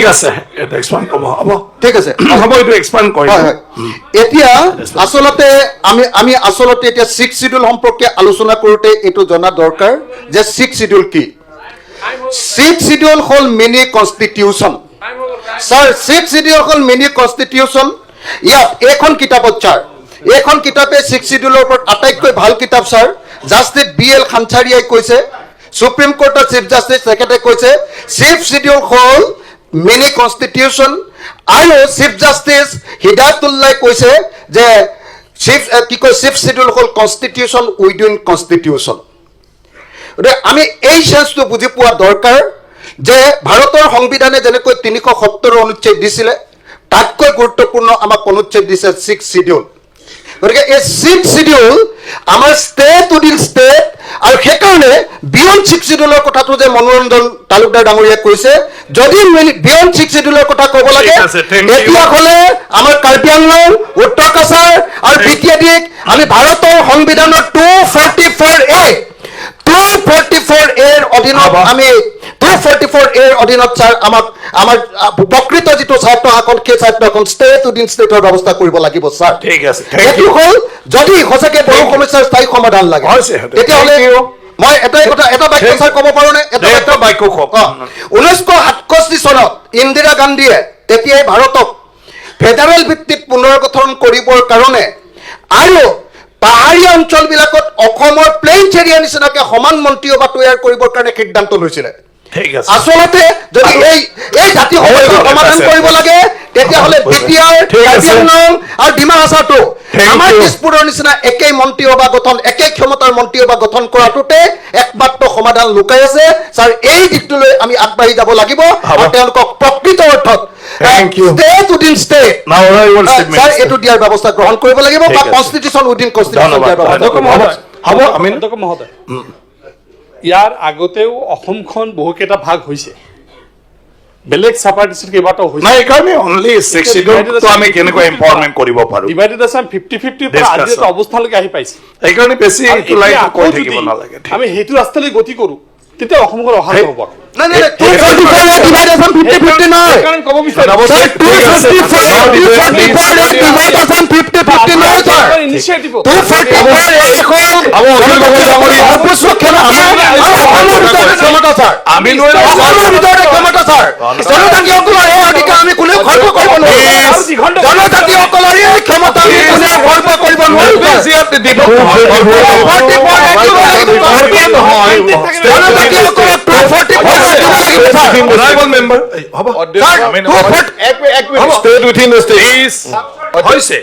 ঠিক আছে, এইটো এক্সপাণ্ড ক'ব হ'ব। ঠিক আছে। হ'ব, এইটো এক্সপাণ্ড কৰিম। হয়, এতিয়া আচলতে আমি আচলতে এতিয়া ছিক্স চিডিউল সম্পৰ্কে আলোচনা কৰোঁতে এইটো জনা দৰকাৰ যে ছিক্স চিডিউল কি। ছিক্স চিডিউল হ'ল mini constitution, sir. Six schedule হ'ল মিনি কনষ্টিটিউশ্যন। ইয়াত এইখন কিতাপত, ছাৰ, এইখন কিতাপে ছিক্স চিডিউলৰ ওপৰত আটাইতকৈ ভাল কিতাপ, ছাৰ। জাষ্টিছ বি এল খানচাৰিয়াই কৈছে, সুপ্ৰিম কোৰ্টৰ চিফ জাষ্টিছ, তেখেতে কৈছে ছিক্স চিডিউল হ'ল মিনি কনষ্টিটিউশ্যন। আৰু চিফ জাষ্টিছ হিদায়তুল্লাই কৈছে যে চিফ কি কয়, ছিক্স চিডিউল হ'ল কনষ্টিটিউশ্যন উইদিন কনষ্টিটিউশ্যন। গতিকে আমি এই চেন্সটো বুজি পোৱা দৰকাৰ যে ভাৰতৰ সংবিধানে যেনেকৈ 370 অনুচ্ছেদ দিছিলে, তাতকৈ গুৰুত্বপূৰ্ণ আমাক অনুচ্ছেদ দিছে ছিক্স চিডিউল। গতিকে এই ছিক্স চিডিউল আমাৰ ষ্টেট উইদিন ষ্টেট। আৰু সেইকাৰণে বিয়ণ্ড ছিক্স চিডিউলৰ কথাটো যে মনোৰঞ্জন তালুকদাৰ ডাঙৰীয়াই কৈছে, যদি বিয়ণ্ড ছিক্স চিডিউলৰ কথা ক'ব লাগে, ঠিক আছে, thank you. তেতিয়াহ'লে আমাৰ কাৰ্বি আংলং, উত্তৰ কাছাৰ আৰু বি টি এ ডিক আমি ভাৰতৰ সংবিধানৰ 244A, 244 এৰ অধীনত হ'ব। আমি 244 এৰ অধীনত, ছাৰ, আমাক আমাৰ প্ৰকৃত যিটো স্বায়ত্তশাসন, সেই স্বায়ত্তশাসন ষ্টেট উইদিন ষ্টেটৰ ব্যৱস্থা কৰিব লাগিব, ছাৰ। ঠিক আছে, thank এইটো you. হ'ল যদি সঁচাকে বড়ো সমস্যাৰ স্থায়ী সমাধান লাগে, হৈছে, সেইটো। তেতিয়াহ'লে Thank you. মই এটাই কথা, এটা বাক্য, ছাৰ, ক'ব পাৰোনে? এটা এটা বাক্য কওক। 1967 চনত ইন্দিৰা গান্ধীয়ে তেতিয়াই ভাৰতক ফেডাৰেল ভিত্তিত পুনৰ্গঠন কৰিবৰ কাৰণে আৰু পাহাৰীয়া অঞ্চলবিলাকত অসমৰ প্লেইনছ এৰিয়া নিচিনাকে সমান মন্ত্ৰীসভা তৈয়াৰ কৰিবৰ কাৰণে সিদ্ধান্ত লৈছিলে। ঠিক আছে। আচলতে যদি এই জাতি সমস্যাৰ হৈ গ'ল, সমাধান আছে। কৰিব লাগে, তেতিয়াহ'লে বি টি আৰ, ঠিক কাৰ্বি আছে। আংলং আৰু ডিমা হাছাওটো Thank আমাৰ you. তেজপুৰৰ নিচিনা একেই মন্ত্ৰীসভা গঠন, একেই ক্ষমতাৰ মন্ত্ৰীসভা গঠন কৰাটোতে একমাত্ৰ সমাধান লুকাই আছে, ছাৰ। এই দিশটোলৈ আমি আগবাঢ়ি যাব লাগিব হ'ব। আৰু তেওঁলোকক প্ৰকৃত অৰ্থত Thank you. State within state, Now, honorable Chief sir, Minister. এইটো দিয়াৰ ব্যৱস্থা গ্ৰহণ কৰিব লাগিব ঠিক বা আছে। কনষ্টিটিউশ্যন উইদিন কনষ্টিটিউশ্যন ধন্যবাদ। দিয়াৰ ব্যৱস্থা ধন্যবাদ। কৰিব লাগিব। হ'ব, আমি অধ্যক্ষ মহোদয়, ইয়াৰ আগতেও অসমখন বহুকেইটা ভাগ হৈছে, বেলেগ চাপাৰ্টিচন কেইবাটাও হৈছে। নাই, এইকাৰণে অনলি ছিক্স চিডিউলটো আমি কেনেকুৱা এম্পাৱাৰমেণ্ট কৰিব পাৰোঁ। ডিভাইডেড আছাম 50-50ৰ পৰা আজি Discussion. এটা অৱস্থালৈকে আহি পাইছে। সেইকাৰণে বেছি আৰু এইটো লাইন এতিয়া কৈ আকৌ থাকিব যদি নালাগে। ঠিক। আমি সেইটো ৰাস্তালৈ গতি কৰোঁ, তেতিয়া অসমখন অশান্ত হ'ব আকৌ। নাই, 244 divide Assam 50-50 নহয়। সেইকাৰণে ক'ব বিচাৰিছোঁ। Sir, 244 divide Assam 50-50 নহয়, ছাৰ। ইনিচিয়েটিভ 244 এখন হ'ব, অখিল গগৈ ডাঙৰীয়া। সৰ্বোচ্চ ক্ষমতা আৰু অসমৰ ভিতৰতে ক্ষমতা, ছাৰ। আমি নোৱাৰিম। অসমৰ ভিতৰতে ক্ষমতা, ছাৰ। জনজাতিসকলৰ এই অধিকাৰ আমি কোনেও খৰ্ব কৰিব নোৱাৰো। জনজাতিসকলৰ এই ক্ষমতা আমি কোনেও খৰ্ব কৰিব নোৱাৰো। বেছি ইয়াত দিব নহয়। 244 দিব লাগিব। জনজাতিসকলক 244 দিব লাগিব, ছাৰ। Honorable member, হ'ব। ছাৰ, 240 এক minute. State within the state. Please. হৈছে।